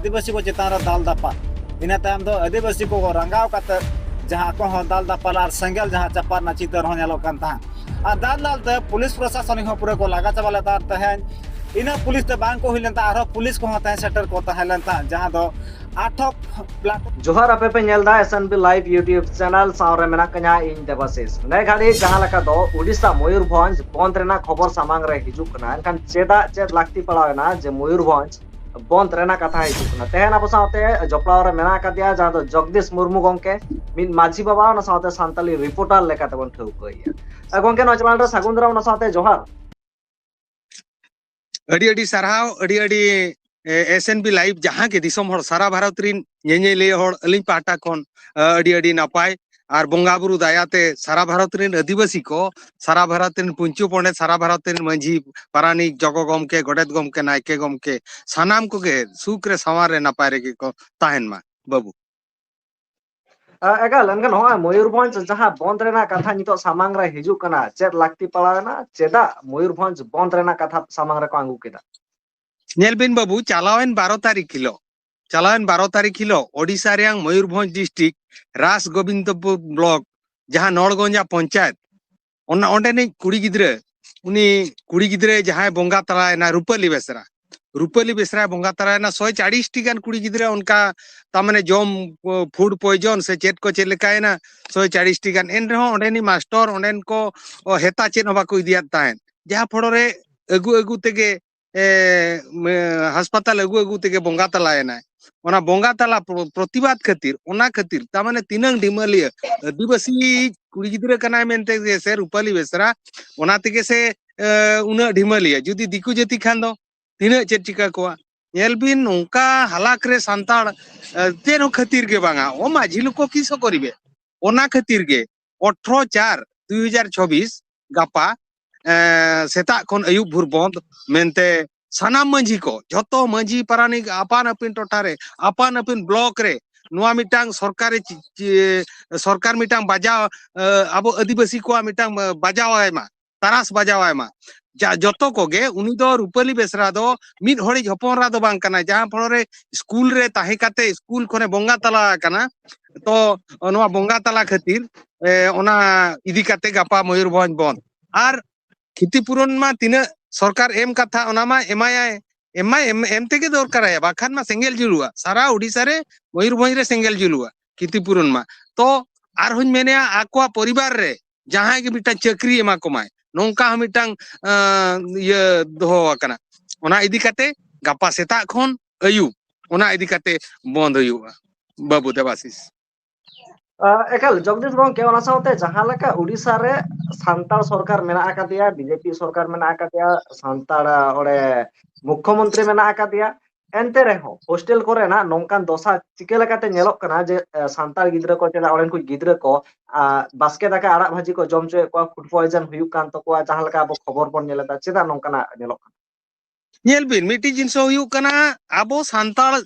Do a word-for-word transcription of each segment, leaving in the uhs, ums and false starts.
ᱟᱹᱫᱤᱵᱟᱹᱥᱤ ᱠᱚ ᱪᱮᱛᱟᱱ ᱨᱮ ᱫᱟᱞ ᱫᱟᱯᱟᱞ᱾ ᱤᱱᱟᱹ ᱛᱟᱭᱚᱢ ᱫᱚ ᱟᱹᱫᱤᱵᱟᱹᱥᱤ ᱠᱚ ᱨᱟᱸᱜᱟᱣ ᱠᱟᱛᱮ ᱡᱟᱦᱟᱸ ᱟᱠᱚ ᱦᱚᱸ ᱫᱟᱞ ᱫᱟᱯᱟᱞ ᱟᱨ ᱥᱮᱸᱜᱮᱞ ᱡᱟᱦᱟᱸ ᱪᱟᱯᱟᱫ ᱨᱮᱱᱟᱜ ᱪᱤᱛᱟᱹᱨ ᱦᱚᱸ ᱧᱮᱞᱚᱜ ᱠᱟᱱ ᱛᱟᱦᱮᱸᱫ᱾ ᱟᱨ ᱫᱟᱞ ᱫᱟᱞ ᱛᱮ ᱯᱩᱞᱤᱥ ᱯᱨᱚᱥᱟᱥᱚᱱᱤᱠ ᱦᱚᱸ ᱯᱩᱨᱟᱹ ᱠᱚ ᱞᱟᱜᱟ ᱪᱟᱵᱟ ᱞᱮᱫᱟ᱾ ᱟᱨ ᱛᱮᱦᱮᱧ ᱤᱱᱟᱹ ᱯᱩᱞᱤᱥ ᱛᱮ ᱵᱟᱝ ᱠᱚ ᱦᱩᱭ ᱞᱮᱱ ᱛᱟᱦᱮᱸᱫ, ᱟᱨᱦᱚᱸ ᱯᱩᱞᱤᱥ ᱠᱚᱦᱚᱸ ᱛᱮᱦᱮᱧ ᱥᱮᱴᱮᱨ ᱠᱚ ᱛᱟᱦᱮᱸ ᱞᱮᱱ ᱛᱟᱦᱮᱸᱫ, ᱡᱟᱦᱟᱸ ᱫᱚ ᱟᱴᱷᱚᱠ ᱯᱞᱟᱴᱩᱱ᱾ ᱡᱚᱦᱟᱨ, ᱟᱯᱮ ᱯᱮ ᱧᱮᱞ ᱮᱫᱟ S N B Live YouTube channel, ᱥᱟᱶ ᱨᱮ ᱢᱮᱱᱟᱜ ᱠᱟᱹᱧᱟ ᱤᱧ ᱫᱮᱵᱟᱥᱤᱥ᱾ ᱱᱮ ᱜᱷᱟᱹᱲᱤᱡ ᱡᱟᱦᱟᱸ ᱞᱮᱠᱟ ᱫᱚ ᱩᱰᱤᱥᱟ ᱢᱚᱭᱩᱨᱵᱷᱚᱸᱡᱽ ᱵᱚᱱᱫ ᱨᱮᱱᱟᱜ ᱠᱷᱚᱵᱚᱨ ᱥᱟᱢᱟᱝ ᱨᱮ ᱦᱤᱡᱩᱜ ᱠᱟᱱᱟ, ᱮᱱᱠᱷᱟᱱ ᱪᱮᱫᱟᱜ, ᱪᱮᱫ ᱞᱟᱹᱠᱛᱤ ᱯᱟᱲᱟᱣ ᱮᱱᱟ ᱡᱮ ᱢᱚᱭᱩᱨᱵᱷᱚᱸᱡᱽ ᱵᱚᱱᱫ ᱨᱮᱱᱟᱜ ᱠᱟᱛᱷᱟ ᱦᱤᱡᱩᱜ ᱠᱟᱱᱟ? ᱛᱮᱦᱮᱧ ᱟᱵᱚ ᱥᱟᱶᱛᱮ ᱡᱚᱯᱲᱟᱣ ᱨᱮ ᱢᱮᱱᱟᱜ ᱟᱠᱟᱫᱮᱭᱟ, ᱡᱟᱦᱟᱸ ᱫᱚ ᱡᱚᱜᱽᱫᱤᱥ ᱢᱩᱨᱢᱩ ᱜᱚᱢᱠᱮ, ᱢᱤᱫ ᱢᱟᱹᱡᱷᱤ ᱵᱟᱵᱟ, ᱚᱱᱟ ᱥᱟᱶᱛᱮ ᱥᱟᱱᱛᱟᱞᱤ ᱨᱤᱯᱳᱨᱴᱟᱨ ᱞᱮᱠᱟᱛᱮ ᱵᱚᱱ ᱴᱷᱟᱹᱣᱠᱟᱹᱭᱮᱭᱟ᱾ ᱟᱨ ᱜᱚᱢᱠᱮ, ᱱᱚᱣᱟ ᱪᱮᱱᱮᱞ ᱨᱮ ᱥᱟᱹᱜᱩᱱ ᱫᱟᱨᱟᱢ, ᱚᱱᱟ ᱥᱟᱶᱛᱮ ᱡᱚᱦᱟᱨ᱾ ᱟᱹᱰᱤ ᱟᱹᱰᱤ ᱥᱟᱨᱦᱟᱣ, ᱟᱹᱰᱤ ᱟᱹᱰᱤ, ᱮ, S N B Live ᱡᱟᱦᱟᱸ ᱜᱮ ᱫᱤᱥᱚᱢ ᱦᱚᱲ, ᱥᱟᱨᱟ ᱵᱷᱟᱨᱚᱛ ᱨᱤᱱ ᱧᱮᱧᱮᱞᱤᱭᱟᱹ ᱦᱚᱲ, ᱟᱹᱞᱤᱧ ᱯᱟᱦᱴᱟ ᱠᱷᱚᱱ, ᱮ, ᱟᱹᱰᱤ ᱟᱹᱰᱤ ᱱᱟᱯᱟᱭ᱾ ᱟᱨ ᱵᱚᱸᱜᱟ ᱵᱩᱨᱩ ᱫᱟᱭᱟᱛᱮ ᱥᱟᱨᱟ ᱵᱷᱟᱨᱚᱛ ᱨᱤᱱ ᱟᱹᱫᱤᱵᱟᱹᱥᱤ ᱠᱚ, ᱥᱟᱨᱟ ᱵᱷᱟᱨᱚᱛ ᱨᱤᱱ ᱯᱩᱧᱪᱩ ᱯᱚᱸᱰᱮᱛ, ᱥᱟᱨᱟ ᱵᱷᱟᱨᱚᱛ ᱨᱤᱱ ᱢᱟᱹᱡᱷᱤ ᱯᱟᱨᱟᱱᱤᱠ, ᱡᱚᱜᱚ ᱜᱚᱢᱠᱮ, ᱜᱚᱰᱮᱛ ᱜᱚᱢᱠᱮ, ᱱᱟᱭᱠᱮ ᱜᱚᱢᱠᱮ, ᱥᱟᱱᱟᱢ ᱠᱚᱜᱮ ᱥᱩᱠ ᱨᱮ, ᱥᱟᱶᱟᱨ ᱨᱮ, ᱱᱟᱯᱟᱭ ᱨᱮᱜᱮ ᱠᱚ ᱛᱟᱦᱮᱱ ᱢᱟ ᱵᱟᱹᱵᱩ᱾ ᱟ, ᱮᱠᱟᱞ, ᱮᱱᱠᱷᱟᱱ ᱱᱚᱜᱼᱚᱭ ᱢᱚᱭᱩᱨᱵᱷᱚᱸᱡᱽ ᱡᱟᱦᱟᱸ ᱵᱚᱱᱫ ᱨᱮᱱᱟᱜ ᱠᱟᱛᱷᱟ ᱱᱤᱛᱚᱜ ᱥᱟᱢᱟᱝ ᱨᱮ ᱦᱤᱡᱩᱜ ᱠᱟᱱᱟ, ᱪᱮᱫ ᱞᱟᱹᱠᱛᱤ ᱯᱟᱲᱟᱣ ᱮᱱᱟ? ᱪᱮᱫᱟᱜ ᱢᱚᱭᱩᱨᱵᱷᱚᱸᱡᱽ ᱵᱚᱱᱫ ᱨᱮᱱᱟᱜ ᱠᱟᱛᱷᱟ ᱥᱟᱢᱟᱝ ᱨᱮᱠᱚ ᱟᱹᱜᱩ ᱠᱮᱫᱟ? ᱧᱮᱞ ᱵᱤᱱ ᱵᱟᱹᱵᱩ, ᱪᱟᱞᱟᱣᱮᱱ ᱵᱟᱨᱚ ᱛᱟᱹᱨᱤᱠᱷ ᱦᱤᱞᱳᱜ, ᱪᱟᱞᱟᱣᱮᱱ ᱵᱟᱨᱚ ᱛᱟᱹᱨᱤᱠᱷ ᱦᱤᱞᱳᱜ ᱳᱰᱤᱥᱟ ᱨᱮᱭᱟᱝ ᱢᱚᱭᱩᱨᱵᱷᱚᱸᱡᱽ ᱰᱤᱥᱴᱨᱤᱠᱴ ᱨᱟᱥ ᱜᱳᱵᱤᱱᱫᱚᱯᱩᱨ ᱵᱞᱚᱠ, ᱡᱟᱦᱟᱸ ᱱᱚᱲᱜᱚᱸᱡᱟ ᱯᱚᱧᱪᱟᱭᱮᱛ, ᱚᱱᱟ ᱚᱸᱰᱮᱱᱤᱡ ᱠᱩᱲᱤ ᱜᱤᱫᱽᱨᱟᱹ, ᱩᱱᱤ ᱠᱩᱲᱤ ᱜᱤᱫᱽᱨᱟᱹ ᱡᱟᱦᱟᱸᱭ ᱵᱚᱸᱜᱟ ᱛᱟᱞᱟᱭᱮᱱᱟ, ᱨᱩᱯᱟᱹᱞᱤ ᱵᱮᱥᱨᱟ, ᱨᱩᱯᱟᱹᱞᱤ ᱵᱮᱥᱨᱟᱭ ᱵᱚᱸᱜᱟ ᱛᱟᱞᱟᱭᱮᱱᱟ᱾ ᱥᱚᱭ ᱪᱟᱲᱤᱥ ᱴᱤ ᱜᱟᱱ ᱠᱩᱲᱤ ᱜᱤᱫᱽᱨᱟᱹ ᱚᱱᱠᱟ, ᱛᱟᱨ ᱢᱟᱱᱮ ᱡᱚᱢ, ᱚ, ᱯᱷᱩᱰ ᱯᱚᱭᱡᱚᱱ ᱥᱮ ᱪᱮᱫ ᱠᱚ ᱪᱮᱫ ᱞᱮᱠᱟᱭᱮᱱᱟ, ᱥᱚᱭ ᱪᱟᱲᱤᱥ ᱴᱤ ᱜᱟᱱ᱾ ᱮᱱ ᱨᱮᱦᱚᱸ ᱚᱸᱰᱮᱱᱤᱡ ᱢᱟᱥᱴᱚᱨ, ᱚᱸᱰᱮᱱ ᱠᱚ, ᱚ, ᱦᱮᱛᱟ ᱪᱮᱫ ᱦᱚᱸ ᱵᱟᱠᱚ ᱤᱫᱤᱭᱟᱫ ᱛᱟᱦᱮᱸᱫ, ᱡᱟᱦᱟᱸ ᱯᱷᱚᱲᱚ ᱨᱮ ᱟᱹᱜᱩ ᱟᱹᱜᱩ ᱛᱮᱜᱮ, ᱮ, ᱢᱮ-, ᱦᱟᱥᱯᱟᱛᱟᱞ ᱟᱹᱜᱩ ᱟᱹᱜᱩ ᱛᱮᱜᱮ ᱵᱚᱸᱜᱟ ᱛᱟᱞᱟᱭᱮᱱᱟᱭ᱾ ᱚᱱᱟ ᱵᱚᱸᱜᱟ ᱛᱟᱞᱟ ᱯᱨᱚ-, ᱯᱨᱚᱛᱤᱵᱟᱫ ᱠᱷᱟᱹᱛᱤᱨ, ᱚᱱᱟ ᱠᱷᱟᱹᱛᱤᱨ, ᱛᱟᱨ ᱢᱟᱱᱮ ᱛᱤᱱᱟᱹᱝ ᱰᱷᱤᱢᱟᱹᱞᱤᱭᱟᱹ ᱟᱹᱫᱤᱵᱟᱹᱥᱤ ᱠᱩᱲᱤ ᱜᱤᱫᱽᱨᱟᱹ ᱠᱟᱱᱟᱭ ᱢᱮᱱᱛᱮ ᱜᱮ ᱥᱮ ᱨᱩᱯᱟᱞᱤ ᱵᱮᱥᱨᱟ, ᱚᱱᱟ ᱛᱮᱜᱮ ᱥᱮ, ᱮ, ᱩᱱᱟᱹᱜ ᱰᱷᱤᱢᱟᱹᱞᱤᱭᱟᱹ᱾ ᱡᱩᱫᱤ ᱫᱤᱠᱩ ᱡᱟᱹᱛᱤ ᱠᱷᱟᱱ ᱫᱚ ᱛᱤᱱᱟᱹᱜ ᱪᱮᱫ ᱪᱤᱠᱟ ᱠᱚᱣᱟ? ᱧᱮᱞ ᱵᱤᱱ, ᱱᱚᱝᱠᱟ ᱦᱟᱞᱟᱠ ᱨᱮ ᱥᱟᱱᱛᱟᱲ, ᱮ, ᱪᱮᱫ ᱦᱚᱸ ᱠᱷᱟᱹᱛᱤᱨ ᱜᱮ ᱵᱟᱝᱟ᱾ ᱚ ᱢᱟᱹᱡᱷᱤ ᱞᱳᱠ ᱠᱤᱥ ᱠᱚᱨᱤᱵᱮ? ᱚᱱᱟ ᱠᱷᱟᱹᱛᱤᱨ ᱜᱮ ᱟᱴᱷᱨᱚ ᱪᱟᱨ ᱫᱩ ᱦᱟᱡᱟᱨ ᱪᱚᱵᱵᱤᱥ, ᱜᱟᱯᱟ, ᱮ, ᱥᱮᱛᱟᱜ ᱠᱷᱚᱱ ᱟᱹᱭᱩᱵ ᱵᱷᱳᱨ ᱵᱚᱱᱫ ᱢᱮᱱᱛᱮ ᱥᱟᱱᱟᱢ ᱢᱟᱹᱡᱷᱤ ᱠᱚ, ᱡᱷᱚᱛᱚ ᱢᱟᱹᱡᱷᱤ ᱯᱟᱨᱟᱱᱤᱠ ᱟᱯᱟᱱ ᱟᱹᱯᱤᱱ ᱴᱚᱴᱷᱟ ᱨᱮ, ᱟᱯᱟᱱ ᱟᱹᱯᱤᱱ ᱵᱞᱚᱠ ᱨᱮ ᱱᱚᱣᱟ ᱢᱤᱫᱴᱟᱝ ᱥᱚᱨᱠᱟᱨᱤ ᱪᱤ-, ᱪᱤ-, ᱥᱚᱨᱠᱟᱨ ᱢᱤᱫᱴᱟᱝ ᱵᱟᱡᱟᱣ, ᱮ, ᱟᱵᱚ ᱟᱹᱫᱤᱵᱟᱹᱥᱤ ᱠᱚᱣᱟᱜ ᱢᱤᱫᱴᱟᱝ, ᱮ, ᱵᱟᱡᱟᱣ ᱟᱭ ᱢᱟ, ᱛᱟᱨᱟᱥ ᱵᱟᱡᱟᱣ ᱟᱭ ᱢᱟ᱾ ᱡᱟ-, ᱡᱚᱛᱚ ᱠᱚᱜᱮ, ᱩᱱᱤ ᱫᱚ ᱨᱩᱯᱟᱹᱞᱤ ᱵᱮᱥᱨᱟ ᱫᱚ ᱢᱤᱫ ᱦᱚᱲᱤᱡ ᱦᱚᱯᱚᱱ ᱮᱨᱟ ᱫᱚ ᱵᱟᱝ ᱠᱟᱱᱟᱭ, ᱡᱟᱦᱟᱸ ᱯᱷᱚᱲᱚ ᱨᱮ ᱥᱠᱩᱞ ᱨᱮ ᱛᱟᱦᱮᱸ ᱠᱟᱛᱮ ᱥᱠᱩᱞ ᱠᱷᱚᱱᱮ ᱵᱚᱸᱜᱟ ᱛᱟᱞᱟ ᱟᱠᱟᱱᱟ᱾ ᱛᱚ ᱱᱚᱣᱟ ᱵᱚᱸᱜᱟ ᱛᱟᱞᱟ ᱠᱷᱟᱹᱛᱤᱨ, ᱮ, ᱚᱱᱟ ᱤᱫᱤ ᱠᱟᱛᱮ ᱜᱟᱯᱟ ᱢᱚᱭᱩᱨᱵᱷᱚᱸᱡᱽ ᱵᱚᱱᱫᱷ᱾ ᱟᱨ ᱠᱷᱤᱛᱤᱯᱩᱨᱚᱱ ᱢᱟ ᱛᱤᱱᱟᱹᱜ ᱥᱚᱨᱠᱟᱨ ᱮᱢ ᱠᱟᱛᱷᱟ, ᱚᱱᱟ ᱢᱟ ᱮᱢᱟᱭᱟᱭ, ᱮᱢ ᱢᱟ ᱮᱢ, ᱮᱢ ᱛᱮᱜᱮ ᱫᱚᱨᱠᱟᱨᱟᱭᱟ, ᱵᱟᱠᱷᱟᱱ ᱢᱟ ᱥᱮᱸᱜᱮᱞ ᱡᱩᱞᱩᱜᱼᱟ, ᱥᱟᱨᱟ ᱳᱰᱤᱥᱟ ᱨᱮ, ᱢᱚᱭᱩᱨᱵᱷᱚᱸᱡᱽ ᱨᱮ ᱥᱮᱸᱜᱮᱞ ᱡᱩᱞᱩᱜᱼᱟ ᱠᱷᱤᱛᱤᱯᱩᱨᱚᱱ ᱢᱟ᱾ ᱛᱚ ᱟᱨᱦᱚᱸᱧ ᱢᱮᱱᱮᱜᱼᱟ, ᱟᱠᱚᱣᱟᱜ ᱯᱚᱨᱤᱵᱟᱨ ᱨᱮ ᱡᱟᱦᱟᱸᱭ ᱜᱮ ᱢᱤᱫᱴᱟᱝ ᱪᱟᱹᱠᱨᱤ ᱮᱢᱟ ᱠᱚᱢᱟᱭ, ᱱᱚᱝᱠᱟ ᱦᱚᱸ ᱢᱤᱫᱴᱟᱝ, ᱟᱸ, ᱤᱭᱟᱹ ᱫᱚᱦᱚ ᱟᱠᱟᱱᱟ᱾ ᱚᱱᱟ ᱤᱫᱤ ᱠᱟᱛᱮ ᱜᱟᱯᱟ ᱥᱮᱛᱟᱜ ᱠᱷᱚᱱ ᱟᱹᱭᱩᱵ ᱚᱱᱟ ᱤᱫᱤ ᱠᱟᱛᱮ ᱵᱚᱱᱫ ᱦᱩᱭᱩᱜᱼᱟ, ᱵᱟᱹᱵᱩ ᱫᱮᱵᱟᱥᱤᱥ᱾ ᱟ, ᱮᱠᱟᱞ, ᱡᱚᱜᱽᱫᱤᱥ ᱜᱚᱢᱠᱮ, ᱚᱱᱟ ᱥᱟᱶᱛᱮ ᱡᱟᱦᱟᱸ ᱞᱮᱠᱟ ᱳᱰᱤᱥᱟ ᱨᱮ ᱥᱟᱱᱛᱟᱲ ᱥᱚᱨᱠᱟᱨ ᱢᱮᱱᱟᱜ ᱟᱠᱟᱫᱮᱭᱟ, ᱵᱤᱡᱮᱯᱤ ᱥᱚᱨᱠᱟᱨ ᱢᱮᱱᱟᱜ ᱟᱠᱟᱫᱮᱭᱟ, ᱥᱟᱱᱛᱟᱲ, ᱟ, ᱚᱸᱰᱮ ᱢᱩᱠᱠᱷᱚᱢᱚᱱᱛᱨᱤ ᱢᱮᱱᱟᱜ ᱟᱠᱟᱫᱮᱭᱟ, ᱮᱱᱛᱮ ᱨᱮᱦᱚᱸ ᱦᱳᱥᱴᱮᱞ ᱠᱚᱨᱮᱱᱟᱜ ᱱᱚᱝᱠᱟᱱ ᱫᱚᱥᱟ ᱪᱤᱠᱟᱹ ᱞᱮᱠᱟᱛᱮ ᱧᱮᱞᱚᱜ ᱠᱟᱱᱟ ᱡᱮ, ᱮ, ᱥᱟᱱᱛᱟᱲ ᱜᱤᱫᱽᱨᱟᱹ ᱠᱚ ᱪᱮᱫᱟᱜ ᱚᱸᱰᱮᱱ ᱠᱚ ᱜᱤᱫᱽᱨᱟᱹ ᱠᱚ, ᱟ, ᱵᱟᱥᱠᱮ ᱫᱟᱠᱟ ᱟᱲᱟᱜ ᱵᱷᱟᱹᱡᱤ ᱠᱚ ᱡᱚᱢ ᱦᱚᱪᱚᱭᱮᱫ ᱠᱚᱣᱟ, ᱯᱷᱩᱰ ᱯᱚᱭᱡᱚᱱ ᱦᱩᱭᱩᱜ ᱠᱟᱱ ᱛᱟᱠᱚᱣᱟ, ᱡᱟᱦᱟᱸ ᱞᱮᱠᱟ ᱟᱵᱚ ᱠᱷᱚᱵᱚᱨ ᱵᱚᱱ ᱧᱮᱞ ᱮᱫᱟ, ᱪᱮᱫᱟᱜ ᱱᱚᱝᱠᱟᱱᱟᱜ ᱧᱮᱞᱚᱜ ᱠᱟᱱᱟ? ᱧᱮᱞ ᱵᱤᱱ, ᱢᱤᱫᱴᱤᱡ ᱡᱤᱱᱤᱥ ᱦᱩᱭᱩᱜ ᱠᱟᱱᱟ, ᱟᱵᱚ ᱥᱟᱱᱛᱟᱲ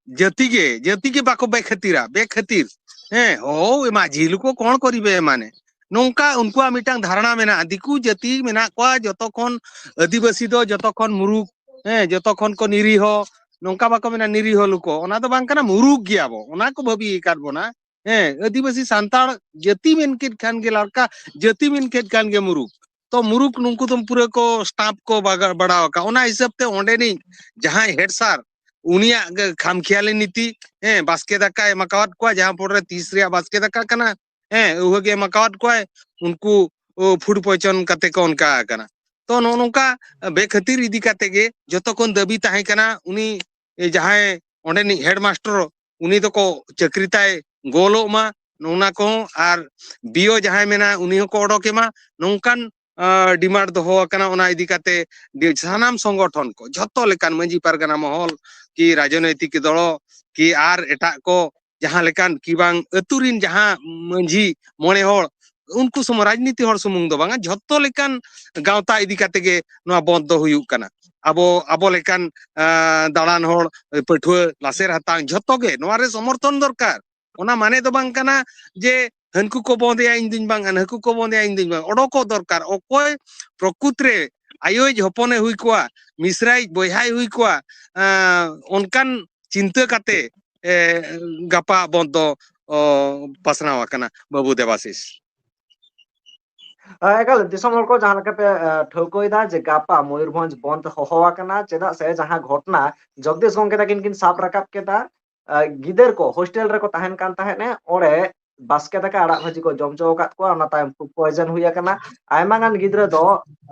ᱡᱟᱹᱛᱤ ᱜᱮ, ᱡᱟᱹᱛᱤ ᱜᱮ ᱵᱟᱠᱚ ᱵᱮᱠᱷᱟᱹᱛᱤᱨᱟ, ᱵᱮᱠᱷᱟᱹᱛᱤᱨ᱾ ᱦᱮᱸ, ᱦᱳ, ᱢᱟᱹᱡᱷᱤ ᱞᱩᱠᱚ ᱠᱚᱬ ᱠᱚᱨᱤᱵᱮ ᱢᱟᱱᱮ, ᱱᱚᱝᱠᱟ ᱩᱱᱠᱩᱣᱟᱜ ᱢᱤᱫᱴᱟᱝ ᱫᱷᱟᱨᱚᱱᱟ ᱢᱮᱱᱟᱜᱼᱟ, ᱫᱤᱠᱩ ᱡᱟᱹᱛᱤ ᱢᱮᱱᱟᱜ ᱠᱚᱣᱟ ᱡᱚᱛᱚ ᱠᱷᱚᱱ ᱟᱹᱫᱤᱵᱟᱹᱥᱤ ᱫᱚ ᱡᱚᱛᱚ ᱠᱷᱚᱱ ᱢᱩᱨᱩᱠ, ᱦᱮᱸ, ᱡᱚᱛᱚ ᱠᱷᱚᱱ ᱠᱚ ᱱᱤᱨᱤᱦᱚ, ᱱᱚᱝᱠᱟ ᱵᱟᱠᱚ ᱢᱮᱱᱟ ᱱᱤᱨᱤᱦᱚ ᱞᱩᱠᱚ, ᱚᱱᱟ ᱫᱚ ᱵᱟᱝ ᱠᱟᱱᱟ, ᱢᱩᱨᱩᱠ ᱜᱮᱭᱟ ᱵᱚ, ᱚᱱᱟ ᱠᱚ ᱵᱷᱟᱹᱵᱤ ᱟᱠᱟᱫ ᱵᱚᱱᱟ᱾ ᱦᱮᱸ, ᱟᱹᱫᱤᱵᱟᱹᱥᱤ ᱥᱟᱱᱛᱟᱲ ᱡᱟᱹᱛᱤ ᱢᱮᱱ ᱠᱮᱫ ᱠᱷᱟᱱ ᱜᱮ ᱞᱟᱲᱠᱟ, ᱡᱟᱹᱛᱤ ᱢᱮᱱ ᱠᱮᱫ ᱠᱷᱟᱱ ᱜᱮ ᱢᱩᱨᱩᱠ᱾ ᱛᱚ ᱢᱩᱨᱩᱠ ᱱᱩᱠᱩ ᱫᱚ ᱯᱩᱨᱟᱹ ᱠᱚ ᱥᱴᱟᱢᱯ ᱠᱚ ᱵᱟᱜᱟ-, ᱵᱟᱲᱟᱣ ᱟᱠᱟᱫ᱾ ᱚᱱᱟ ᱦᱤᱥᱟᱹᱵ ᱛᱮ ᱚᱸᱰᱮᱱᱤᱡ ᱡᱟᱦᱟᱸᱭ ᱦᱮᱰ ᱥᱟᱨ, ᱩᱱᱤᱭᱟᱜ ᱜᱮ ᱠᱷᱟᱢᱠᱷᱮᱭᱟᱞᱤ ᱱᱤᱛᱤ, ᱦᱮᱸ, ᱵᱟᱥᱠᱮ ᱫᱟᱠᱟᱭ ᱮᱢ ᱟᱠᱟᱣᱟᱫ ᱠᱚᱣᱟ, ᱡᱟᱦᱟᱸ ᱯᱚᱨᱮ ᱛᱤᱥ ᱨᱮᱭᱟᱜ ᱵᱟᱥᱠᱮ ᱫᱟᱠᱟ ᱠᱟᱱᱟ, ᱦᱮᱸ, ᱟᱹᱣᱦᱟᱹ ᱜᱮ ᱮᱢ ᱟᱠᱟᱣᱟᱫ ᱠᱚᱣᱟᱭ, ᱩᱱᱠᱩ, ᱳ, ᱯᱷᱩᱰ ᱯᱚᱭᱪᱚᱱ ᱠᱟᱛᱮ ᱠᱚ ᱚᱱᱠᱟ ᱟᱠᱟᱱᱟ᱾ ᱛᱚ ᱱᱚᱜᱼᱚ ᱱᱚᱝᱠᱟ ᱵᱮᱠᱷᱟᱹᱛᱤᱨ ᱤᱫᱤ ᱠᱟᱛᱮ ᱜᱮ ᱡᱚᱛᱚ ᱠᱷᱚᱱ ᱫᱟᱹᱵᱤ ᱛᱟᱦᱮᱸ ᱠᱟᱱᱟ, ᱩᱱᱤ, ᱮ, ᱡᱟᱦᱟᱸᱭ ᱚᱸᱰᱮᱱᱤᱡ ᱦᱮᱰ ᱢᱟᱥᱴᱚᱨ, ᱩᱱᱤ ᱫᱚᱠᱚ ᱪᱟᱹᱠᱨᱤ ᱛᱟᱭ ᱜᱚᱞᱚᱜ ᱢᱟ, ᱱᱚᱜᱼᱚ ᱱᱟ ᱠᱚᱦᱚᱸ, ᱟᱨ ᱵᱤᱭᱳ ᱡᱟᱦᱟᱸᱭ ᱢᱮᱱᱟᱭ, ᱩᱱᱤ ᱦᱚᱸᱠᱚ ᱚᱰᱚᱠᱮ ᱢᱟ, ᱱᱚᱝᱠᱟᱱ, ᱟ, ᱰᱤᱢᱟᱱᱰ ᱫᱚᱦᱚ ᱟᱠᱟᱱᱟ᱾ ᱚᱱᱟ ᱤᱫᱤ ᱠᱟᱛᱮ ᱰᱤ-, ᱥᱟᱱᱟᱢ ᱥᱚᱝᱜᱚᱴᱷᱚᱱ ᱠᱚ, ᱡᱷᱚᱛᱚ ᱞᱮᱠᱟᱱ ᱢᱟᱹᱡᱷᱤ ᱯᱟᱨᱜᱟᱱᱟ ᱢᱚᱦᱚᱞ, ᱠᱤ ᱨᱟᱡᱚᱱᱳᱭᱛᱤᱠ ᱫᱚᱞ, ᱠᱤ ᱟᱨ ᱮᱴᱟᱜ ᱠᱚ, ᱡᱟᱦᱟᱸ ᱞᱮᱠᱟᱱ ᱠᱤ ᱵᱟᱝ ᱟᱹᱛᱩ ᱨᱤᱱ ᱡᱟᱦᱟᱸ ᱢᱟᱹᱡᱷᱤ ᱢᱚᱬᱮ ᱦᱚᱲ, ᱩᱱᱠᱩ ᱥᱩᱢᱩᱝ, ᱨᱟᱡᱽᱱᱤᱛᱤ ᱦᱚᱲ ᱥᱩᱢᱩᱝ ᱫᱚ ᱵᱟᱝᱟ, ᱡᱷᱚᱛᱚ ᱞᱮᱠᱟᱱ ᱜᱟᱶᱛᱟ ᱤᱫᱤ ᱠᱟᱛᱮ ᱜᱮ ᱱᱚᱣᱟ ᱵᱚᱱᱫ ᱫᱚ ᱦᱩᱭᱩᱜ ᱠᱟᱱᱟ᱾ ᱟᱵᱚ, ᱟᱵᱚ ᱞᱮᱠᱟᱱ, ᱟ, ᱫᱟᱬᱟᱱ ᱦᱚᱲ, ᱯᱟᱹᱴᱷᱩᱣᱟᱹ, ᱞᱟᱥᱮᱨ ᱦᱟᱛᱟᱝ, ᱡᱷᱚᱛᱚ ᱜᱮ ᱱᱚᱣᱟ ᱨᱮ ᱥᱚᱢᱚᱨᱛᱷᱚᱱ ᱫᱚᱨᱠᱟᱨ᱾ ᱚᱱᱟ ᱢᱟᱱᱮ ᱫᱚ ᱵᱟᱝ ᱠᱟᱱᱟ ᱡᱮ ᱦᱟᱹᱱᱠᱩ ᱠᱚ ᱵᱚᱱᱫᱮᱭᱟ, ᱤᱧ ᱫᱩᱧ ᱵᱟᱝ, ᱦᱟᱹᱱᱠᱩ ᱠᱚ ᱵᱚᱱᱫᱮᱭᱟ, ᱤᱧ ᱫᱩᱧ ᱵᱟᱝ᱾ ᱚᱰᱚᱠᱚᱜ ᱫᱚᱨᱠᱟᱨ᱾ ᱚᱠᱚᱭ ᱯᱨᱚᱠᱩᱛ ᱨᱮ ᱟᱭᱳᱭᱤᱡ ᱦᱚᱯᱚᱱᱮ ᱦᱩᱭ ᱠᱚᱣᱟ, ᱢᱤᱥᱨᱟᱭᱤᱡ ᱵᱚᱭᱦᱟᱭ ᱦᱩᱭ ᱠᱚᱣᱟ, ᱮᱸ, ᱚᱱᱠᱟᱱ ᱪᱤᱱᱛᱟᱹ ᱠᱟᱛᱮ, ᱮ, ᱜᱟᱯᱟ ᱵᱚᱱᱫᱷ ᱫᱚ, ᱚ, ᱯᱟᱥᱱᱟᱣ ᱟᱠᱟᱱᱟ, ᱵᱟᱹᱵᱩ ᱫᱮᱵᱟᱥᱤᱥ᱾ ᱮ, ᱮᱠᱟᱞ, ᱫᱤᱥᱚᱢ ᱦᱚᱲ ᱠᱚ ᱡᱟᱦᱟᱸ ᱞᱮᱠᱟ ᱯᱮ, ᱮ, ᱴᱷᱟᱹᱣᱠᱟᱹᱭᱮᱫᱟ ᱡᱮ ᱜᱟᱯᱟ ᱢᱚᱭᱩᱨᱵᱷᱚᱸᱡᱽ ᱵᱚᱱᱫᱷ ᱦᱚᱦᱚ ᱟᱠᱟᱱᱟ, ᱪᱮᱫᱟᱜ ᱥᱮ ᱡᱟᱦᱟᱸ ᱜᱷᱚᱴᱱᱟ ᱡᱚᱜᱽᱫᱤᱥ ᱜᱚᱢᱠᱮ ᱛᱟᱹᱠᱤᱱ ᱠᱤᱱ ᱥᱟᱵ ᱨᱟᱠᱟᱵ ᱠᱮᱫᱟ, ᱮ, ᱜᱤᱫᱟᱹᱨ ᱠᱚ ᱦᱳᱥᱴᱮᱞ ᱨᱮᱠᱚ ᱛᱟᱦᱮᱱ ᱠᱟᱱ ᱛᱟᱦᱮᱸᱫ, ᱚᱸᱰᱮ ᱵᱟᱥᱠᱮ ᱫᱟᱠᱟ ᱟᱲᱟᱜ ᱵᱷᱟᱹᱡᱤ ᱠᱚ ᱡᱚᱢ ᱦᱚᱪᱚ ᱟᱠᱟᱫ ᱠᱚᱣᱟ, ᱚᱱᱟ ᱛᱟᱭᱚᱢ ᱯᱷᱩᱰ ᱯᱚᱭᱡᱚᱱ ᱦᱩᱭ ᱟᱠᱟᱱᱟ᱾ ᱟᱭᱢᱟ ᱜᱟᱱ ᱜᱤᱫᱽᱨᱟᱹ ᱫᱚ,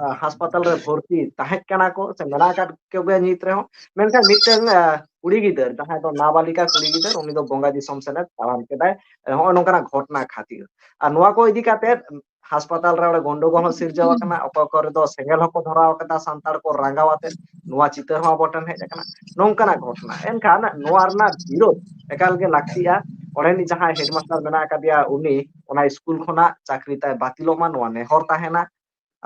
ᱮ, ᱦᱟᱥᱯᱟᱛᱟᱞ ᱨᱮ ᱵᱷᱚᱨᱛᱤ ᱛᱟᱦᱮᱸ ᱠᱟᱱᱟ ᱠᱚ ᱥᱮ ᱢᱮᱱᱟᱜ ᱟᱠᱟᱫ ᱠᱚᱜᱮᱭᱟ ᱱᱤᱛ ᱨᱮᱦᱚᱸ, ᱢᱮᱱᱠᱷᱟᱱ ᱢᱤᱫᱴᱟᱝ, ᱮ, ᱠᱩᱲᱤ ᱜᱤᱫᱟᱹᱨ, ᱡᱟᱦᱟᱸᱭ ᱫᱚ ᱱᱟᱵᱟᱞᱤᱠᱟ ᱠᱩᱲᱤ ᱜᱤᱫᱟᱹᱨ, ᱩᱱᱤ ᱫᱚ ᱵᱚᱸᱜᱟ ᱫᱤᱥᱚᱢ ᱥᱮᱱᱮ ᱛᱟᱲᱟᱢ ᱠᱮᱫᱟᱭ, ᱮ, ᱱᱚᱜᱼᱚᱭ ᱱᱚᱝᱠᱟᱱᱟᱜ ᱜᱷᱚᱴᱱᱟ ᱠᱷᱟᱹᱛᱤᱨ᱾ ᱟᱨ ᱱᱚᱣᱟ ᱠᱚ ᱤᱫᱤ ᱠᱟᱛᱮ ᱦᱟᱥᱯᱟᱛᱟᱞ ᱨᱮ ᱚᱸᱰᱮ ᱜᱚᱱᱰᱳᱜᱳᱞ ᱦᱚᱸ ᱥᱤᱨᱡᱟᱹᱣ ᱟᱠᱟᱱᱟ, ᱚᱠᱚᱭ ᱠᱚᱨᱮ ᱫᱚ ᱥᱮᱸᱜᱮᱞ ᱦᱚᱸᱠᱚ ᱫᱷᱚᱨᱟᱣ ᱟᱠᱟᱫᱟ, ᱥᱟᱱᱛᱟᱲ ᱠᱚ ᱨᱟᱸᱜᱟᱣ ᱟᱛᱮ ᱱᱚᱣᱟ ᱪᱤᱛᱟᱹᱨ ᱦᱚᱸ ᱟᱵᱚ ᱴᱷᱮᱱ ᱦᱮᱡ ᱟᱠᱟᱱᱟ᱾ ᱱᱚᱝᱠᱟᱱᱟᱜ ᱜᱷᱚᱴᱱᱟ, ᱮᱱᱠᱷᱟᱱ ᱱᱚᱣᱟ ᱨᱮᱱᱟᱜ ᱵᱤᱨᱳᱫᱷ ᱮᱠᱟᱞ ᱜᱮ ᱞᱟᱹᱠᱛᱤᱜᱼᱟ᱾ ᱚᱸᱰᱮᱱᱤᱡ ᱡᱟᱦᱟᱸᱭ ᱦᱮᱰᱢᱟᱥᱴᱟᱨ ᱢᱮᱱᱟᱜ ᱟᱠᱟᱫᱮᱭᱟ, ᱩᱱᱤ ᱚᱱᱟ ᱥᱠᱩᱞ ᱠᱷᱚᱱᱟᱜ ᱪᱟᱹᱠᱨᱤ ᱛᱟᱭ ᱵᱟᱹᱛᱤᱞᱚᱜ ᱢᱟ, ᱱᱚᱣᱟ ᱱᱮᱦᱚᱨ ᱛᱟᱦᱮᱱᱟ᱾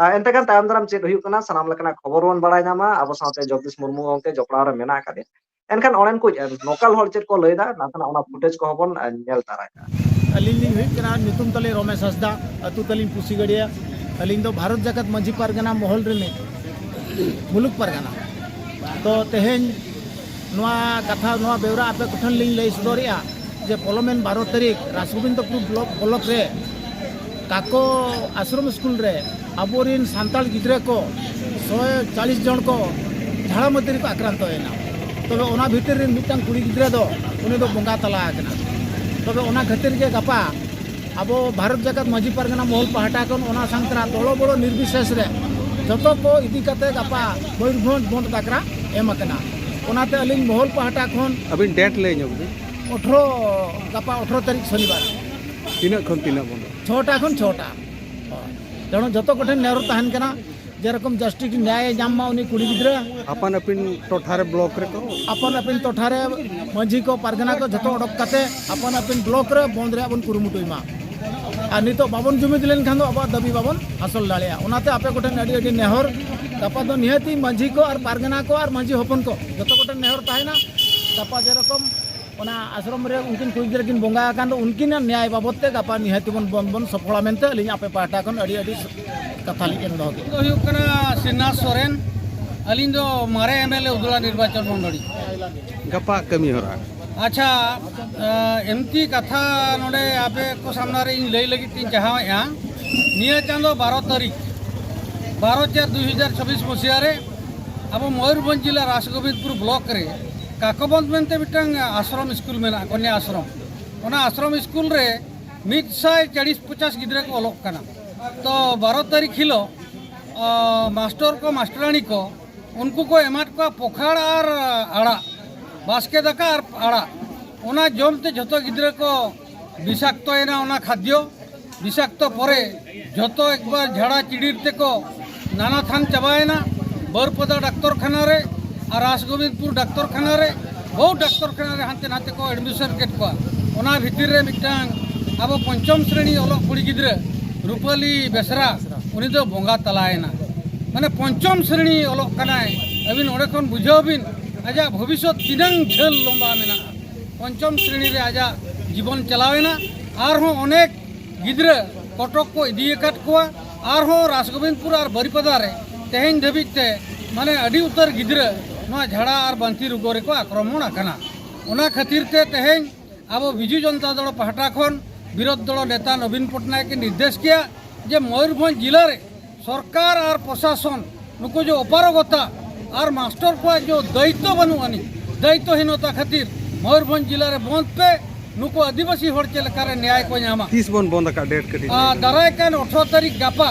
ᱟᱨ ᱮᱱᱛᱮ ᱠᱷᱟᱱ ᱛᱟᱭᱚᱢ ᱫᱟᱨᱟᱢ ᱪᱮᱫ ᱦᱩᱭᱩᱜ ᱠᱟᱱᱟ, ᱥᱟᱱᱟᱢ ᱞᱮᱠᱟᱱᱟᱜ ᱠᱷᱚᱵᱚᱨ ᱵᱚᱱ ᱵᱟᱲᱟᱭ ᱧᱟᱢᱟ᱾ ᱟᱵᱚ ᱥᱟᱶᱛᱮ ᱡᱚᱜᱽᱫᱤᱥ ᱢᱩᱨᱢᱩ ᱜᱚᱢᱠᱮ ᱡᱚᱯᱲᱟᱣ ᱨᱮ ᱢᱮᱱᱟᱜ ᱟᱠᱟᱫᱮᱭᱟ᱾ ᱮᱱᱠᱷᱟᱱ ᱚᱸᱰᱮᱱ ᱠᱚ ᱞᱳᱠᱟᱞ ᱦᱚᱲ ᱪᱮᱫ ᱠᱚ ᱞᱟᱹᱭᱫᱟ, ᱱᱟᱥᱮᱱᱟᱜ ᱚᱱᱟ ᱯᱷᱩᱴᱮᱡᱽ ᱠᱚᱦᱚᱸ ᱵᱚᱱ, ᱮ, ᱧᱮᱞ ᱛᱟᱨᱟ ᱠᱟᱜᱼᱟ᱾ ᱟᱹᱞᱤᱧ ᱞᱤᱧ ᱦᱩᱭᱩᱜ ᱠᱟᱱᱟ, ᱧᱩᱛᱩᱢ ᱛᱟᱹᱞᱤᱧ ᱨᱚᱢᱮᱥ ᱦᱟᱸᱥᱫᱟ, ᱟᱹᱛᱩ ᱛᱟᱹᱞᱤᱧ ᱯᱩᱥᱤᱜᱟᱹᱲᱤᱭᱟᱹ᱾ ᱟᱹᱞᱤᱧ ᱫᱚ ᱵᱷᱟᱨᱚᱛ ᱡᱟᱠᱟᱛ ᱢᱟᱹᱡᱷᱤ ᱯᱟᱨᱜᱟᱱᱟ ᱢᱚᱦᱚᱞ ᱨᱤᱱᱤᱡ ᱢᱩᱞᱩᱠ ᱯᱟᱨᱜᱟᱱᱟ᱾ ᱛᱚ ᱛᱮᱦᱮᱧ ᱱᱚᱣᱟ ᱠᱟᱛᱷᱟ, ᱱᱚᱣᱟ ᱵᱮᱣᱨᱟ ᱟᱯᱮ ᱠᱚᱴᱷᱮᱱ ᱞᱤᱧ ᱞᱟᱹᱭ ᱥᱚᱫᱚᱨᱮᱜᱼᱟ ᱡᱮ ᱯᱚᱞᱚᱢᱮᱱ ᱵᱟᱨᱚ ᱛᱟᱹᱨᱤᱠᱷ ᱨᱟᱥᱜᱳᱵᱤᱱᱫᱚᱯᱩᱨ ᱵᱞᱚᱠ, ᱵᱞᱚᱠ ᱨᱮ ᱠᱟᱠᱚ ᱟᱥᱨᱚᱢ ᱥᱠᱩᱞ ᱨᱮ ᱟᱵᱚᱨᱤᱱ ᱥᱟᱱᱛᱟᱲ ᱜᱤᱫᱽᱨᱟᱹ ᱠᱚ ᱥᱚᱭ ᱪᱟᱞᱤᱥ ᱡᱚᱱ ᱠᱚ ᱡᱷᱟᱲᱟ ᱢᱟᱹᱛᱤ ᱨᱮᱠᱚ ᱟᱠᱨᱟᱱᱛᱚᱭᱮᱱᱟ᱾ ᱛᱚᱵᱮ ᱚᱱᱟ ᱵᱷᱤᱛᱤᱨ ᱨᱮᱱ ᱢᱤᱫᱴᱟᱝ ᱠᱩᱲᱤ ᱜᱤᱫᱽᱨᱟᱹ ᱫᱚ, ᱩᱱᱤ ᱫᱚ ᱵᱚᱸᱜᱟ ᱛᱟᱞᱟ ᱟᱠᱟᱱᱟ᱾ ᱛᱚᱵᱮ ᱚᱱᱟ ᱠᱷᱟᱹᱛᱤᱨ ᱜᱮ ᱜᱟᱯᱟ ᱟᱵᱚ ᱵᱷᱟᱨᱚᱛ ᱡᱟᱠᱟᱛ ᱢᱟᱹᱡᱷᱤ ᱯᱟᱨᱜᱟᱱᱟ ᱢᱚᱦᱚᱞ ᱯᱟᱦᱴᱟ ᱠᱷᱚᱱ ᱚᱱᱟ ᱥᱟᱝ ᱛᱮᱱᱟᱜ ᱫᱚᱞᱚ ᱵᱚᱲᱚ ᱱᱤᱨᱵᱤᱥᱮᱥ ᱨᱮ ᱡᱚᱛᱚ ᱠᱚ ᱤᱫᱤ ᱠᱟᱛᱮ ᱜᱟᱯᱟ ᱢᱚᱭᱩᱨᱵᱷᱚᱸᱡᱽ ᱵᱚᱱᱫᱷ ᱰᱟᱠᱨᱟ ᱮᱢ ᱟᱠᱟᱱᱟ᱾ ᱚᱱᱟᱛᱮ ᱟᱹᱞᱤᱧ ᱢᱚᱦᱚᱞ ᱯᱟᱦᱴᱟ ᱠᱷᱚᱱ ᱟᱹᱵᱤᱱ ᱰᱮᱴ ᱞᱟᱹᱭ ᱧᱚᱜ ᱵᱤᱱ᱾ ᱟᱴᱷᱨᱚ, ᱜᱟᱯᱟ ᱟᱴᱷᱨᱚ ᱛᱟᱹᱨᱤᱠᱷ ᱥᱚᱱᱤᱵᱟᱨ᱾ ᱛᱤᱱᱟᱹᱜ ᱠᱷᱚᱱ ᱛᱤᱱᱟᱹᱜ ᱵᱚᱱᱫᱷ? ᱪᱷᱚᱴᱟ ᱠᱷᱚᱱ ᱪᱷᱚᱴᱟ᱾ ᱦᱳᱭ᱾ ᱛᱮᱱᱚ ᱡᱚᱛᱚ ᱠᱚᱴᱷᱮᱱ ᱱᱮᱦᱚᱨ ᱛᱟᱦᱮᱱ ᱠᱟᱱᱟ, ᱡᱮᱨᱚᱠᱚᱢ ᱡᱟᱥᱴᱤᱥ ᱱᱭᱟᱭᱮ ᱧᱟᱢ ᱢᱟ ᱩᱱᱤ ᱠᱩᱲᱤ ᱜᱤᱫᱽᱨᱟᱹ᱾ ᱟᱯᱟᱱ ᱟᱹᱯᱤᱱ ᱴᱚᱴᱷᱟ ᱨᱮ, ᱵᱞᱚᱠ ᱨᱮᱠᱚ? ᱟᱯᱟᱱ ᱟᱹᱯᱤᱱ ᱴᱚᱴᱷᱟ ᱨᱮ ᱢᱟᱹᱡᱷᱤ ᱠᱚ, ᱯᱟᱨᱜᱟᱱᱟ ᱠᱚ ᱡᱚᱛᱚ ᱚᱰᱚᱠ ᱠᱟᱛᱮ ᱟᱯᱟᱱ ᱟᱹᱯᱤᱱ ᱵᱞᱚᱠ ᱨᱮ ᱵᱚᱱᱫᱷ ᱨᱮᱭᱟᱜ ᱵᱚᱱ ᱠᱩᱨᱩᱢᱩᱴᱩᱭ ᱢᱟ᱾ ᱟᱨ ᱱᱤᱛᱚᱜ ᱵᱟᱵᱚᱱ ᱡᱩᱢᱤᱫ ᱞᱮᱱᱠᱷᱟᱱ ᱫᱚ ᱟᱵᱚᱣᱟᱜ ᱫᱟᱹᱵᱤ ᱵᱟᱵᱚᱱ ᱦᱟᱥᱚᱞ ᱫᱟᱲᱮᱭᱟᱜᱼᱟ᱾ ᱚᱱᱟᱛᱮ ᱟᱯᱮ ᱠᱚᱴᱷᱮᱱ ᱟᱹᱰᱤ ᱟᱹᱰᱤ ᱱᱮᱦᱚᱨ, ᱜᱟᱯᱟ ᱫᱚ ᱱᱤᱦᱟᱹᱛᱤ ᱢᱟᱹᱡᱷᱤ ᱠᱚ ᱟᱨ ᱯᱟᱨᱜᱟᱱᱟ ᱠᱚ ᱟᱨ ᱢᱟᱹᱡᱷᱤ ᱦᱚᱯᱚᱱ ᱠᱚ ᱡᱚᱛᱚ ᱠᱚᱴᱷᱮᱱ ᱱᱮᱦᱚᱨ ᱛᱟᱦᱮᱱᱟ, ᱜᱟᱯᱟ ᱡᱮᱨᱚᱠᱚᱢ ᱚᱱᱟ ᱟᱥᱨᱚᱢ ᱨᱮ ᱩᱱᱠᱤᱱ ᱠᱩᱲᱤ ᱜᱤᱫᱽᱨᱟᱹ ᱠᱤᱱ ᱵᱚᱸᱜᱟ ᱟᱠᱟᱱ ᱫᱚ, ᱩᱱᱠᱤᱱᱟᱜ ᱱᱮᱭᱟᱭ ᱵᱟᱵᱚᱫ ᱛᱮ ᱜᱟᱯᱟ ᱱᱤᱦᱟᱹᱛ ᱵᱚᱱ, ᱵᱚᱱ, ᱵᱚᱱ ᱥᱚᱯᱷᱚᱞᱟ ᱢᱮᱱᱛᱮ ᱟᱹᱞᱤᱧ ᱟᱯᱮ ᱯᱟᱦᱴᱟ ᱠᱷᱚᱱ ᱟᱹᱰᱤ, ᱟᱹᱰᱤ ᱠᱟᱛᱷᱟ ᱞᱤᱧ ᱮᱢ ᱫᱚᱦᱚ ᱠᱮᱫᱟ᱾ ᱫᱚ ᱦᱩᱭᱩᱜ ᱠᱟᱱᱟ ᱥᱨᱤᱱᱟᱛᱷ ᱥᱚᱨᱮᱱ, ᱟᱹᱞᱤᱧ ᱫᱚ ᱢᱟᱨᱮ ᱮᱢ ᱮᱞ ᱮ ᱩᱫᱽᱲᱟ ᱱᱤᱨᱵᱟᱪᱚᱱ ᱢᱚᱱᱰᱚᱞᱤ᱾ ᱜᱟᱯᱟ ᱠᱟᱹᱢᱤ ᱦᱚᱨᱟ᱾ ᱟᱪᱪᱷᱟ, ᱮᱢᱛᱤ ᱠᱟᱛᱷᱟ ᱱᱚᱰᱮ ᱟᱯᱮ ᱠᱚ ᱥᱟᱢᱱᱟ ᱨᱮ ᱤᱧ ᱞᱟᱹᱭ ᱞᱟᱹᱜᱤᱫ ᱛᱤᱧ ᱪᱟᱦᱟᱣᱮᱫᱼᱟ, ᱱᱤᱭᱟᱹ ᱪᱟᱸᱫᱚ ᱵᱟᱨᱚ ᱛᱟᱹᱨᱤᱠᱷ, ᱵᱟᱨᱚ ᱪᱟᱨ ᱫᱩᱭ ᱦᱟᱡᱟᱨ ᱪᱷᱟᱵᱵᱤᱥ ᱢᱟᱹᱥᱤᱭᱟ ᱨᱮ ᱟᱵᱚ ᱢᱚᱭᱩᱨᱵᱷᱚᱸᱡᱽ ᱡᱮᱞᱟ ᱨᱟᱥᱜᱳᱵᱤᱱᱫᱽᱯᱩᱨ ᱵᱞᱚᱠ ᱨᱮ ᱠᱟᱠᱚᱵᱚᱸᱫᱽ ᱢᱮᱱᱛᱮ ᱢᱤᱫᱴᱟᱝ ᱟᱥᱨᱚᱢ ᱥᱠᱩᱞ ᱢᱮᱱᱟᱜᱼᱟ, ᱠᱚᱱᱭᱟ ᱟᱥᱨᱚᱢ᱾ ᱚᱱᱟ ᱟᱥᱨᱚᱢ ᱥᱠᱩᱞ ᱨᱮ ᱢᱤᱫ ᱥᱟᱭ ᱪᱟᱞᱤᱥ ᱯᱚᱪᱟᱥ ᱜᱤᱫᱽᱨᱟᱹ ᱠᱚ ᱚᱞᱚᱜ ᱠᱟᱱᱟ᱾ ᱛᱚ ᱵᱟᱨᱚ ᱛᱟᱹᱨᱤᱠᱷ ᱦᱤᱞᱳᱜ, ᱟ, ᱢᱟᱥᱴᱚᱨ ᱠᱚ, ᱢᱟᱥᱴᱚᱨᱟᱱᱤ ᱠᱚ, ᱩᱱᱠᱩ ᱠᱚ ᱮᱢᱟᱫ ᱠᱚᱣᱟ ᱯᱚᱠᱷᱟᱲ ᱟᱨ ᱟᱲᱟᱜ, ᱵᱟᱥᱠᱮ ᱫᱟᱠᱟ ᱟᱨ ᱟᱲᱟᱜ᱾ ᱚᱱᱟ ᱡᱚᱢ ᱛᱮ ᱡᱷᱚᱛᱚ ᱜᱤᱫᱽᱨᱟᱹ ᱠᱚ ᱵᱤᱥᱟᱠᱛᱚᱭᱮᱱᱟ᱾ ᱚᱱᱟ ᱠᱷᱟᱫᱽᱭᱚ ᱵᱤᱥᱟᱠᱛᱚ ᱯᱚᱨᱮ ᱡᱷᱚᱛᱚ ᱮᱠᱵᱟᱨ ᱡᱷᱟᱲᱟ ᱪᱤᱲᱤᱨ ᱛᱮᱠᱚ ᱱᱟᱱᱟ ᱛᱷᱟᱱ ᱪᱟᱵᱟᱭᱮᱱᱟ᱾ ᱵᱟᱹᱨᱯᱟᱫᱟ ᱰᱟᱠᱛᱚᱨ ᱠᱷᱟᱱᱟ ᱨᱮ ᱟᱨ ᱨᱟᱥᱜᱳᱵᱤᱱᱫᱽᱯᱩᱨ ᱰᱟᱠᱛᱚᱨ ᱠᱷᱟᱱᱟ ᱨᱮ, ᱵᱚᱦᱩ ᱰᱟᱠᱛᱚᱨ ᱠᱷᱟᱱᱟ ᱨᱮ ᱦᱟᱱᱛᱮ ᱱᱟᱛᱮ ᱠᱚ ᱮᱰᱢᱤᱥᱚᱱ ᱠᱮᱫ ᱠᱚᱣᱟ᱾ ᱚᱱᱟ ᱵᱷᱤᱛᱤᱨ ᱨᱮ ᱢᱤᱫᱴᱟᱝ ᱟᱵᱚ ᱯᱚᱧᱪᱚᱢ ᱥᱨᱮᱬᱤ ᱚᱞᱚᱜ ᱠᱩᱲᱤ ᱜᱤᱫᱽᱨᱟᱹ ᱨᱩᱯᱟᱞᱤ ᱵᱮᱥᱨᱟ, ᱩᱱᱤ ᱫᱚ ᱵᱚᱸᱜᱟ ᱛᱟᱞᱟᱭᱮᱱᱟ᱾ ᱢᱟᱱᱮ ᱯᱚᱧᱪᱚᱢ ᱥᱨᱮᱬᱤ ᱚᱞᱚᱜ ᱠᱟᱱᱟᱭ᱾ ᱟᱹᱵᱤᱱ ᱚᱸᱰᱮ ᱠᱷᱚᱱ ᱵᱩᱡᱷᱟᱹᱣ ᱵᱤᱱ ᱟᱡᱟᱜ ᱵᱷᱚᱵᱤᱥᱥᱚᱛ ᱛᱤᱱᱟᱹᱝ ᱡᱷᱟᱹᱞ ᱞᱚᱢᱵᱟ ᱢᱮᱱᱟᱜᱼᱟ᱾ ᱯᱚᱧᱪᱚᱢ ᱥᱨᱮᱬᱤ ᱨᱮ ᱟᱡᱟᱜ ᱡᱤᱵᱚᱱ ᱪᱟᱞᱟᱣᱮᱱᱟ᱾ ᱟᱨᱦᱚᱸ ᱚᱱᱮᱠ ᱜᱤᱫᱽᱨᱟᱹ ᱠᱚᱴᱚᱠ ᱠᱚ ᱤᱫᱤ ᱟᱠᱟᱫ ᱠᱚᱣᱟ᱾ ᱟᱨᱦᱚᱸ ᱨᱟᱥᱜᱳᱵᱤᱱᱫᱽᱯᱩᱨ ᱟᱨ ᱵᱟᱹᱨᱤᱯᱟᱫᱟ ᱨᱮ ᱛᱮᱦᱮᱧ ᱫᱷᱟᱹᱵᱤᱡ ᱛᱮ ᱢᱟᱱᱮ ᱟᱹᱰᱤ ᱩᱛᱟᱹᱨ ᱜᱤᱫᱽᱨᱟᱹ ᱱᱚᱣᱟ ᱡᱷᱟᱲᱟ ᱟᱨ ᱵᱟᱱᱛᱤ ᱨᱳᱜᱽ ᱨᱮᱠᱚ ᱟᱠᱨᱚᱢᱚᱱ ᱟᱠᱟᱱᱟ᱾ ᱚᱱᱟ ᱠᱷᱟᱹᱛᱤᱨ ᱛᱮ ᱛᱮᱦᱮᱧ ᱟᱵᱚ ᱵᱤᱡᱩ ᱡᱚᱱᱛᱟ ᱫᱚᱞ ᱯᱟᱦᱴᱟ ᱠᱷᱚᱱ ᱵᱤᱨᱳᱫᱷ ᱫᱚᱞ ᱱᱮᱛᱟ ᱱᱚᱵᱤᱱ ᱯᱚᱴᱱᱟᱭᱮᱠ ᱮ ᱱᱤᱨᱫᱮᱥ ᱠᱮᱭᱟ ᱡᱮ ᱢᱚᱭᱩᱨᱵᱷᱚᱸᱡᱽ ᱡᱮᱞᱟ ᱨᱮ ᱥᱚᱨᱠᱟᱨ ᱟᱨ ᱯᱨᱚᱥᱟᱥᱚᱱ ᱱᱩᱠᱩ ᱡᱮ ᱚᱯᱟᱨᱚᱜᱚᱛᱟ ᱟᱨ ᱢᱟᱥᱴᱚᱨ ᱠᱚᱣᱟᱜ ᱡᱮ ᱫᱟᱭᱤᱛᱛᱚ ᱵᱟᱹᱱᱩᱜ ᱟᱹᱱᱤᱡ, ᱫᱟᱭᱤᱛᱛᱚᱦᱤᱱᱚᱛᱟ ᱠᱷᱟᱹᱛᱤᱨ ᱢᱚᱭᱩᱨᱵᱷᱚᱸᱡᱽ ᱡᱮᱞᱟ ᱨᱮ ᱵᱚᱸᱫᱽ ᱯᱮ, ᱱᱩᱠᱩ ᱟᱹᱫᱤᱵᱟᱹᱥᱤ ᱦᱚᱲ ᱪᱮᱫ ᱞᱮᱠᱟᱨᱮ ᱱᱮᱭᱟᱭ ᱠᱚ ᱧᱟᱢᱟ᱾ ᱛᱤᱥ ᱵᱚᱱ ᱵᱚᱱᱫ ᱟᱠᱟᱫ, ᱰᱮᱴ ᱠᱟᱹᱴᱤᱡ ᱞᱟᱹᱭ ᱟᱨ ᱵᱤᱱ᱾ ᱫᱟᱨᱟᱭ ᱠᱟᱱ ᱟᱴᱷᱨᱚ ᱛᱟᱹᱨᱤᱠᱷ ᱜᱟᱯᱟ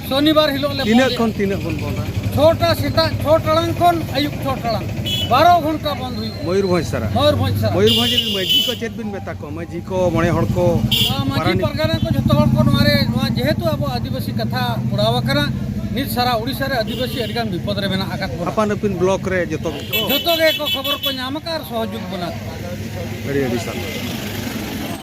ᱥᱚᱱᱤᱵᱟᱨ ᱦᱤᱞᱳᱜ ᱞᱮ ᱛᱤᱱᱟᱹᱜ ᱵᱚᱱᱫᱮᱜᱼᱟ᱾ ᱠᱷᱚᱱ ᱛᱤᱱᱟᱹᱜ ᱵᱚᱱ ᱵᱚᱱᱫᱟ? ᱪᱷᱚᱴᱟ ᱥᱮᱛᱟᱜ ᱪᱷᱚ ᱴᱟᱲᱟᱝ ᱠᱷᱚᱱ ᱟᱹᱭᱩᱵ ᱪᱷᱚ ᱴᱟᱲᱟᱝ, ᱵᱟᱨᱚ ᱜᱷᱚᱱᱴᱟ ᱵᱚᱱᱫ ᱦᱩᱭᱩᱜᱼᱟ᱾ ᱢᱚᱭᱩᱨᱵᱷᱚᱸᱡᱽ ᱥᱟᱨᱟ? ᱢᱚᱭᱩᱨᱵᱷᱚᱸᱡᱽ ᱥᱟᱨᱟ᱾ ᱢᱚᱭᱩᱨᱵᱷᱚᱸᱡᱽ ᱨᱮᱱ ᱢᱟᱹᱡᱷᱤ ᱠᱚ ᱪᱮᱫ ᱵᱤᱱ ᱢᱮᱛᱟ ᱠᱚᱣᱟ? ᱢᱟᱹᱡᱷᱤ ᱠᱚ, ᱢᱚᱬᱮ ᱦᱚᱲ ᱠᱚ, ᱟᱨ ᱢᱟᱹᱡᱷᱤ ᱯᱟᱨᱟᱱᱤᱠ? ᱯᱟᱨᱜᱟᱱᱟ ᱠᱚ ᱡᱷᱚᱛᱚ ᱦᱚᱲ ᱠᱚ ᱱᱚᱣᱟ ᱨᱮ, ᱱᱚᱣᱟ ᱡᱮᱦᱮᱛᱩ ᱟᱵᱚ ᱟᱹᱫᱤᱵᱟᱹᱥᱤ ᱠᱟᱛᱷᱟ ᱠᱚᱨᱟᱣ ᱟᱠᱟᱱᱟ, ᱱᱤᱛ ᱥᱟᱨᱟ ᱳᱰᱤᱥᱟ ᱨᱮ ᱟᱹᱫᱤᱵᱟᱹᱥᱤ ᱟᱹᱰᱤᱜᱟᱱ ᱵᱤᱯᱚᱫ ᱨᱮ ᱢᱮᱱᱟᱜ ᱟᱠᱟᱫ ᱵᱚᱱᱟ᱾ ᱟᱯᱟᱱ ᱟᱹᱯᱤᱱ ᱵᱞᱚᱠ ᱨᱮ ᱡᱚᱛᱚ ᱜᱮᱠᱚ? ᱡᱚᱛᱚ ᱜᱮᱠᱚ ᱠᱷᱚᱵᱚᱨ ᱠᱚ ᱧᱟᱢ ᱟᱠᱟᱫ ᱟᱨ ᱥᱚᱦᱚᱡᱳᱜᱽ ᱵᱚᱱᱟ᱾ ᱟᱹᱰᱤ ᱟᱹᱰᱤ ᱥᱟᱨᱦᱟᱣ᱾